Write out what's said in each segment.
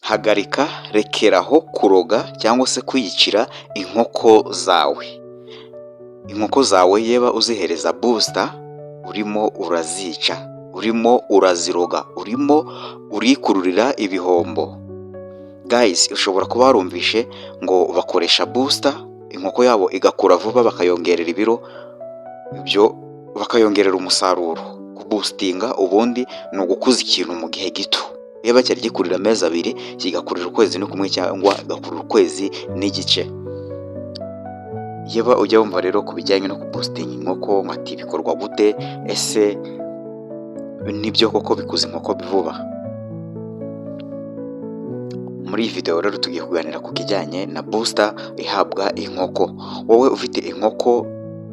Hagarika, rekeraho kuroga cyangwa se kwiyicira inkoko zawe. Inkoko zawe yeba uzihereza booster, urimo urazica, urimo uraziroga, urimo urikururira ibihombo. Guys, ushobora kuba warumvishe ngo bakoresha booster, inkoko yabo igakura vuba, bakayongerera ibiro, ibyo bakayongerera umusaruro. Kuboostinga ubundi ni ugukuza ikintu mu gihe gito. Niba cyari gikurira amezi 2, kigakurira ukwezi kumwe cyangwa igakurira ukwezi n'igice. Yaba ujya wumva rero ku bijyanye no kuboostinga inkoko, ngo ati bikorwa gute? Ese nibyo koko bikuza inkoko vuba? Muri iyi videwo rero tugiye kuganira ku kijyanye na booster ihabwa inkoko. Wowe ufite inkoko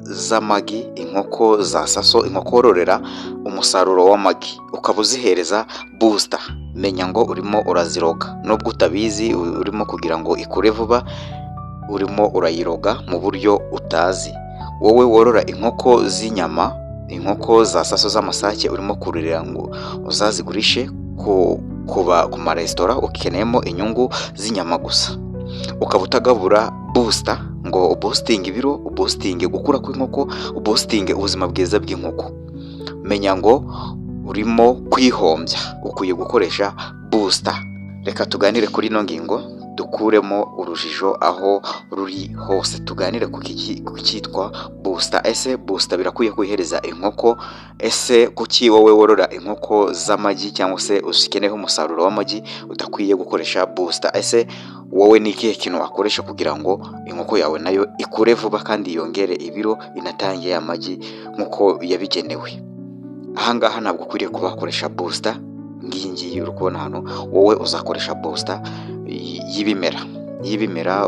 z'amagi, inkoko za saso, inkoko wororera umusaruro w'amagi, ukaba uzihereza booster, menya ngo urimo uraziroga. Nubwo utabizi, urimo kugira ngo ikure vuba, urimo urayiroga mu buryo utazi. Wowe worora inkoko z'inyama, inkoko za saso z'amasake, urimo kurira ngo uzazigurishe ku maresitora, ukeneyemo inyungu z'inyama gusa, ukaba utagabura booster ngo uboostinge ibiro, uboostinge gukura kw'inkoko, uboostinge ubuzima bwiza bw'inkoko, menya ngo urimo kwihombya, ukwiye gukoresha booster. Reka tuganire kuri ino ngingo, dukuremo urujijo aho ruri hose, tuganire ku cyitwa booster. Ese booster birakwiye kuyihereza inkoko? Ese kuki wowe worora inkoko z'amagi cyangwa se uzikeneye umusaruro w'amagi udakwiye gukoresha booster? Ese wowe ni ikihe kintu wakoresha kugira ngo inkoko yawe nayo ikure vuba kandi yongere ibiro, inatange amagi nk'uko yabigenewe? Aha ngaha ntabwo ukwiriye kuba wakoresha booster ngiyi ngiyi uri kubona hano. Wowe uzakoresha booster y'ibimera.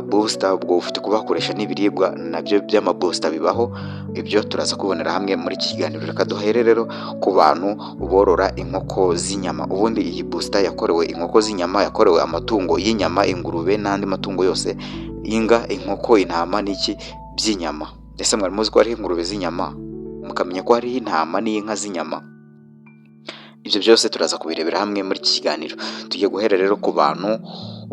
Booster ubwo ufite kuba wakoresha n'ibiribwa nabyo by'amabooster bibaho, ibyo turaza kubonera hamwe muri iki kiganiro. Reka duhere rero ku bantu borora inkoko z'inyama. Ubundi iyi booster yakorewe inkoko z'inyama, yakorewe amatungo y'inyama, ingurube n'andi matungo yose, inga, inkoko, intama n'iki by'inyama. Ese mwari muzi ko hariho ingurube z'inyama, mukamenya ko hariho intama n'inka z'inyama? Ibyo byose turaza kubirebera hamwe muri iki kiganiro. Tugiye guhera rero ku bantu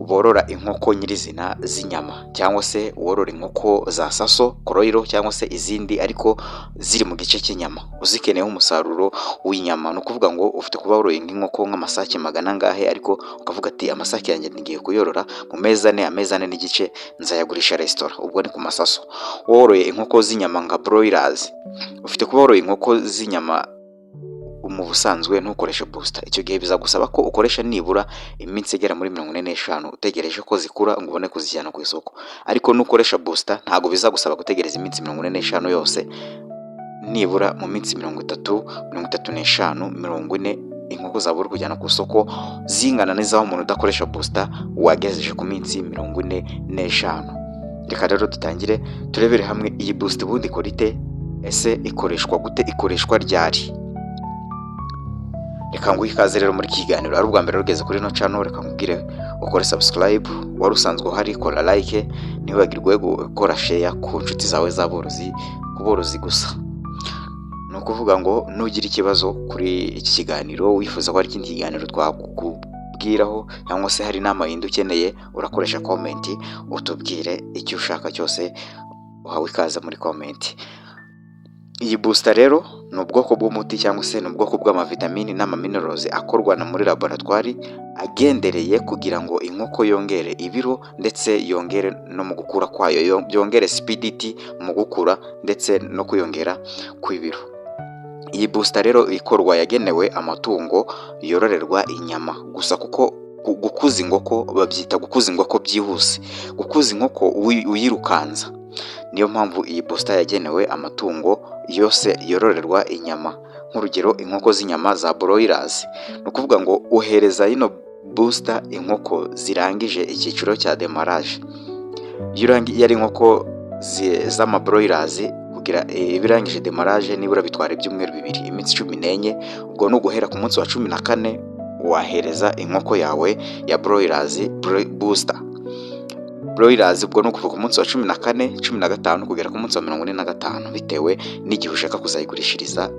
borora inkoko nyirizina z'inyama, cyangwa se worora inkoko za saso, broiler, cyangwa se izindi ariko ziri mu gice cy'inyama, uzikeneyeho umusaruro w'inyama. Ni ukuvuga ngo ufite kuba woroye nk'inkoko nk'amasake magana angahe, ariko ukavuga ati amasake yanjye ngiye kuyorora mu mezi 4, amezi 4 n'igice nzayagurisha resitora. Ubwo ni ku masaso. Woroye inkoko z'inyama nka broilers, ufite kuba woroye inkoko z'inyama mu busanzwe, ntukoreshe booster. Icyo gihe bizagusaba ko ukoresha nibura iminsi igera muri 45 utegereje ko zikura ngo ubone kuzijyana ku isoko. Ariko nukoresha booster, ntabwo bizagusaba gutegereza iminsi 45 yose. Nibura mu minsi 30, 35, 40, inkoko zawe uri kujyana ku isoko zingana n'izaho umuntu udakoresha booster wagejeje ku minsi 45. Reka rero dutangire turebere hamwe iyi booster ubundi ikora ite? Ese ikoreshwa gute? Ikoreshwa ryari? Reka nguhe ikaze rero muri iki kiganiro. Ari ubwa mbere rugeze kuri ino channel, reka nkubwire ukore subscribe. Wari usanzwe uhari, kora like, ntiwibagirwe gukora share ku nshuti zawe z'aborozi, ku borozi gusa. Ni ukuvuga ngo nugira ikibazo kuri iki kiganiro, wifuza ko hari ikindi kiganiro twakubwiraho, cyangwa se hari inama yindi ukeneye, urakoresha comment utubwire icyo ushaka cyose. Uhawe ikaze muri comment. Iyi booster rero ni ubwoko bw'umuti cyangwa se ni ubwoko bw'amavitamini n'amaminerals akorwa na muri laboratwari, agendereye kugira ngo inkoko yongere ibiro ndetse yongere no mu gukura kwayo, byongere speed mu gukura ndetse no kwiyongera kw'ibiro. Iyi booster rero ikorwa yagenewe amatungo yororerwa inyama gusa, kuko gukuza inkoko babyita gukuza inkoko byihuse, gukuza inkoko uyirukanza. Niyo mpamvu iyi booster yagenewe amatungo yose yororerwa inyama, nk'urugero inkoko z'inyama za broilers. Ni ukuvuga ngo uhereza ino booster inkoko zirangije icyiciro cya démarrage. Iyo ari inkoko z'amabroilers, kugira iba irangije démarrage nibura bitwara ibyumweru 2, iminsi 14. Ubwo ni uguhera ku munsi wa 14 wahereza inkoko yawe ya broilers booster. Broilers ubwo ni ukuva ku munsi wa 14, 15 kugera ku munsi wa 45, bitewe n'igihe ushaka kuzayigurishiriza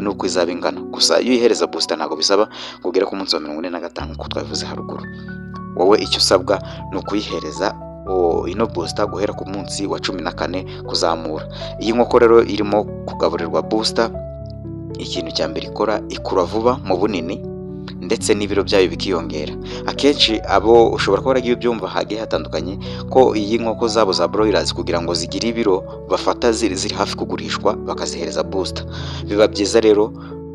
n'uko izaba ingana. Gusa iyo uyihereza booster ntabwo bisaba ngo ugere ku munsi wa 45 nk'uko twabivuze haruguru. Wowe icyo usabwa ni ukuyihereza ino booster guhera ku munsi wa 14 kuzamura. Iyi nkoko rero irimo kugaburirwa booster, ikintu cya mbere ikora, ikura vuba mu bunini ndetse n'ibiro byayo bikiyongera. Akenshi abo ushobora kuba waragiye ubyumva hagiye hatandukanye ko iyi nkoko zabo za broilers, kugira ngo zigire ibiro, bafata ziri hafi kugurishwa bakazihereza booster. Biba byiza rero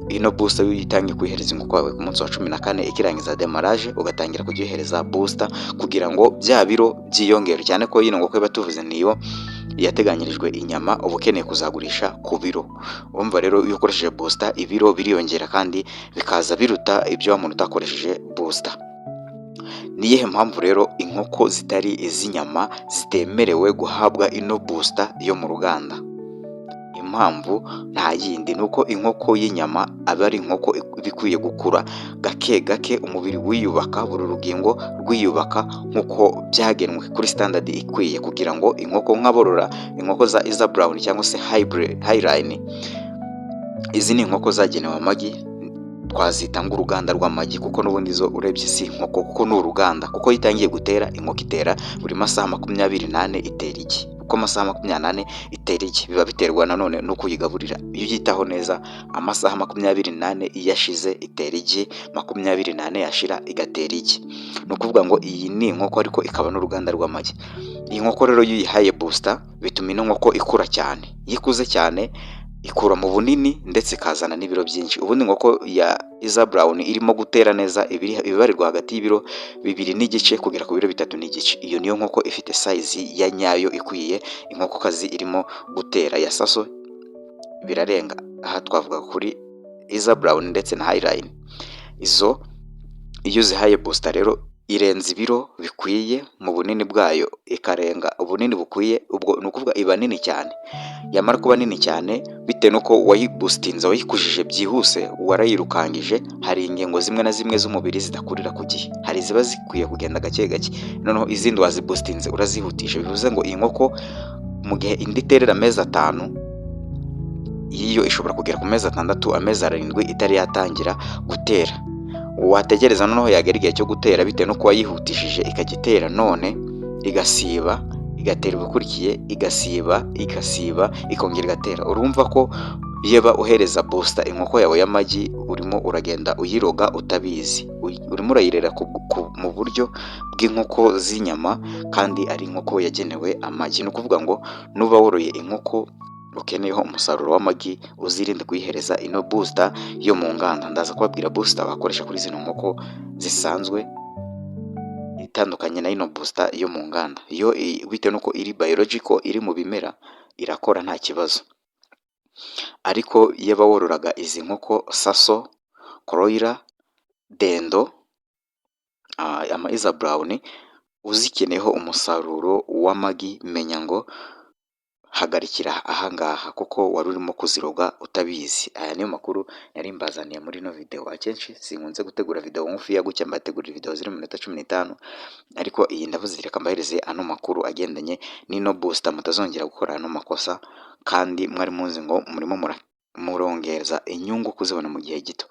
ino booster iyo uyitangiye kuyihereza inkoko yawe ku munsi wa 14 ikirangiza démarrage, ugatangira kugihereza booster kugira ngo bya biro byiyongere, cyane ko yino nkoko iba tuvuze niyo yateganyirijwe inyama, uba ukeneye kuzagurisha ku biro. Urumva rero, iyo ukoresheje booster ibiro biriyongera kandi bikaza biruta ibyo wa muntu utakoresheje booster. Ni iyihe mpamvu rero inkoko zitari iz'inyama zitemerewe guhabwa ino booster yo mu ruganda? Impamvu nta yindi, ni uko inkoko y'inyama aba ari inkoko iba ikwiye gukura gake gake, umubiri wiyubaka, buri rugingo rwiyubaka nk'uko byagenwe kuri standard ikwiye, kugira ngo inkoko nk'aborora inkoko za ISA Brown cyangwa se Hy-Line, izi ni inkoko zagenewe amagi, twazita nk'uruganda rw'amagi, kuko n'ubundi zo urebye si inkoko kuko ni uruganda, kuko iyo itangiye gutera, inkoko itera buri masaha 24 itera igi. Uko amasaha 24 itera igi biba biterwa nanone n'uko uyigaburira. Iyo uyitaho neza, amasaha 24 iyo ashize itera igi, 24 yashira igatera igi. Ni ukuvuga ngo iyi ni inkoko ariko ikaba n'uruganda rw'amagi. Iyi nkoko rero iyo uyihaye booster bituma ino nkoko ikura cyane. Iyo ikuze cyane ikura mu bunini ndetse ikazana n'ibiro byinshi. Ubundi inkoko ya ISA Brown irimo gutera neza ibarirwa hagati y'ibiro 2.5 kugera ku biro 3.5. Iyo niyo nkoko ifite size ya nyayo ikwiye, inkokokazi irimo gutera ya Sasso birarenga. Aha twavuga kuri ISA Brown ndetse na Hy-Line. Izo iyo uzihaye booster rero irenza ibiro bikwiye mu bunini bwayo, ikarenga ubunini bukwiye, ubwo ni ukuvuga iba nini cyane. Yamara kuba nini cyane, bitewe n'uko wayiboostinze, wayikujije byihuse, warayirukangije, hari ingingo zimwe na zimwe z'umubiri zidakurira ku gihe. Hari iziba zikwiye kugenda gake gake, noneho izindi waziboostinze urazihutisha. Bivuze ngo iyi nkoko mu gihe indi iterera amezi 5, iyi yo ishobora kugera ku mezi 6, amezi 7 itari yatangira gutera. Wategereza noneho yagera igihe cyo gutera, bitewe n'uko wayihutishije ikajya itera none igasiba, igatera ubukurikiye, igasiba, igasiba, ikongera igatera. Urumva ko yeba uhereza booster inkoko yawe y'amagi, urimo uragenda uyiroga utabizi, urimo urayirera mu buryo bw'inkoko z'inyama kandi ari inkoko yagenewe amagi. Ni ukuvuga ngo nuba woroye inkoko ukeneyeho umusaruro w'amagi, uzirinde kuyihereza ino booster yo mu nganda. Ndaza kubabwira booster wakoresha kuri zino nkoko zisanzwe itandukanye na ino booster yo mu nganda. Yo bitewe n'uko iri biological, iri mu bimera, irakora nta kibazo. Ariko iyo wororaga izi nkoko Sasso, Kuroiler, Dendo, ama ISA Brown, uzikeneyeho umusaruro w'amagi, menya ngo hagarikira ahangaha kuko wari urimo kuziroga utabizi. Aya niyo makuru nari mbazaniye muri ino video. Akenshi sinkunze gutegura video ngufiya gutya, mbategurira video ziri mu minota 15, ariko iyi ndavuze reka mbahereze ano makuru agendanye n'ino booster, mutazongera gukora ano makosa kandi mwari muzi ngo murimo murongeza inyungu kuzibona mu gihe gito.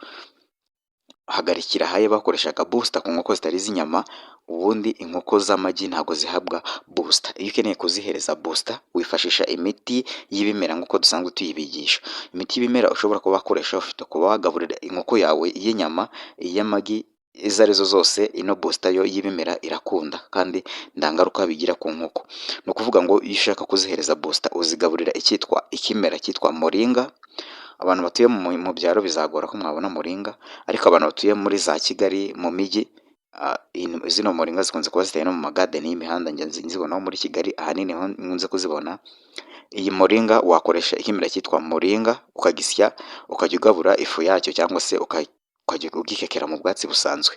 Hagarikira ahaye bakoreshaga booster ku nkoko zitari iz'inyama, ubundi inkoko z'amagi ntabwo zihabwa booster. Iyo ukeneye kuzihereza booster wifashisha imiti y'ibimera nk'uko dusanzwe tuyibigisha. Imiti y'ibimera ushobora kuba wakoresha ufite kuba wagaburira inkoko yawe y'inyama, iy'amagi, izo arizo zose, ino booster yo y'ibimera irakunda kandi nta ngaruka bigira ku nkoko. Ni ukuvuga ngo iyo ushaka kuzihereza booster uzigaburira icyitwa ikimera cyitwa moringa. Abantu batuye mu byaro bizagora ko mwabona moringa, ariko abantu batuye muri za Kigali mu mijyi, zino moringa zikunze kuba ziteye no mu magarden y'imihanda, njya nzibonaho muri Kigali, ahanini niho nkunze kuzibona. Iyi moringa wakoresha ikimera cyitwa moringa ukagisya, ukajya ugabura ifu yacyo cyangwa se ukajya ugikekera mu bwatsi busanzwe.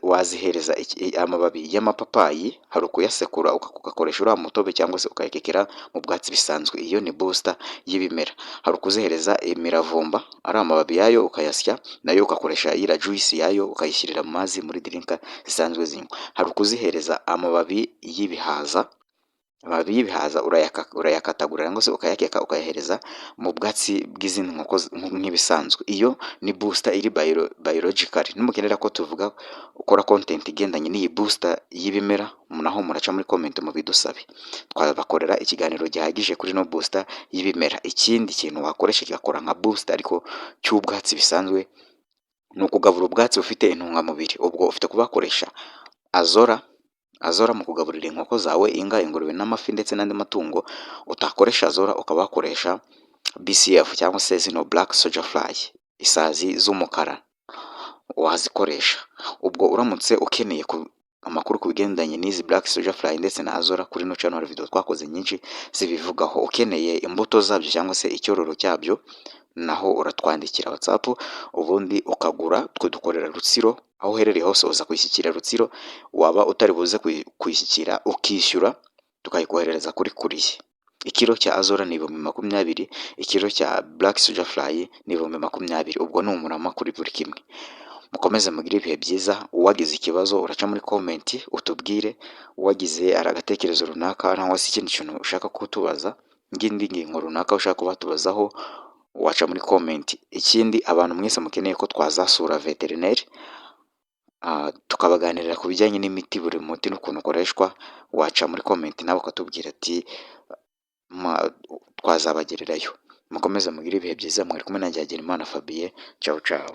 Wazihereza amababi y'amapapayi, hari ukuyasekura ugakoresha uriya mutobe cyangwa se ukayakekera mu bwatsi bisanzwe. Iyo ni booster y'ibimera. Hari ukuzihereza imiravumba, ari amababi yayo ukayasya nayo ugakoresha iriya juice yayo ukayishyirira mu mazi muri drink zisanzwe zinywa. Hari ukuzihereza amababi y'ibihaza. Amababi y'ibihaza urayakatagura cyangwa se ukayakeka, ukayahereza mu bwatsi bw'izindi nkoko nk'ibisanzwe. Iyo ni booster iri biological. Nimukenera ko tuvuga ukora content igendanye n'iyi booster y'ibimera, naho muraca muri comment mubidusabe, twabakorera ikiganiro gihagije kuri no booster y'ibimera. Ikindi kintu wakoresha kigakora nka booster ariko cy'ubwatsi bisanzwe, ni ukugabura ubwatsi bufite intungamubiri. Ubwo ufite kubakoresha azolla, azolla mu kugaburira inkoko zawe, inka, ingurube n'amafi ndetse n'andi matungo. Utakoresha azolla, ukaba wakoresha BSF cyangwa se zino black soldier fly, isazi z'umukara wazikoresha. Ubwo uramutse ukeneye amakuru ku bigendanye n'izi black soldier fly ndetse na azolla, kuri ino channel hari video twakoze nyinshi zibivugaho. Ukeneye imbuto zabyo cyangwa se icyororo cyabyo, naho uratwandikira WhatsApp ubundi ukagura. Twe dukorera Rutsiro, aho uherereye hose uza kuyishyikira Rutsiro. Waba utari buze kuyishyikira, ukishyura tukayikoherereza kuri courier. Ikiro cya azolla ni 20,000, ikiro cya black soldier fly ni 20,000. Ubwo ni umurama kuri buri kimwe. Mukomeze mugire ibihe byiza. Uwagize ikibazo uraca muri comment utubwire, uwagize ari agatekerezo runaka cyangwa se ikindi kintu ushaka kutubaza, ngindi ngingo runaka ushaka kuba tubazaho, waca muri comment. Ikindi, abantu mwese mukeneye ko twazasura veterineri tukabaganirira ku bijyanye n'imiti, buri muti n'ukuntu ukoreshwa, waca muri comment nawe ukatubwira ati twazabagererayo. Mukomeze mugire ibihe byiza. Mwari kumwe na Hagenimana Fabien. Ciao ciao.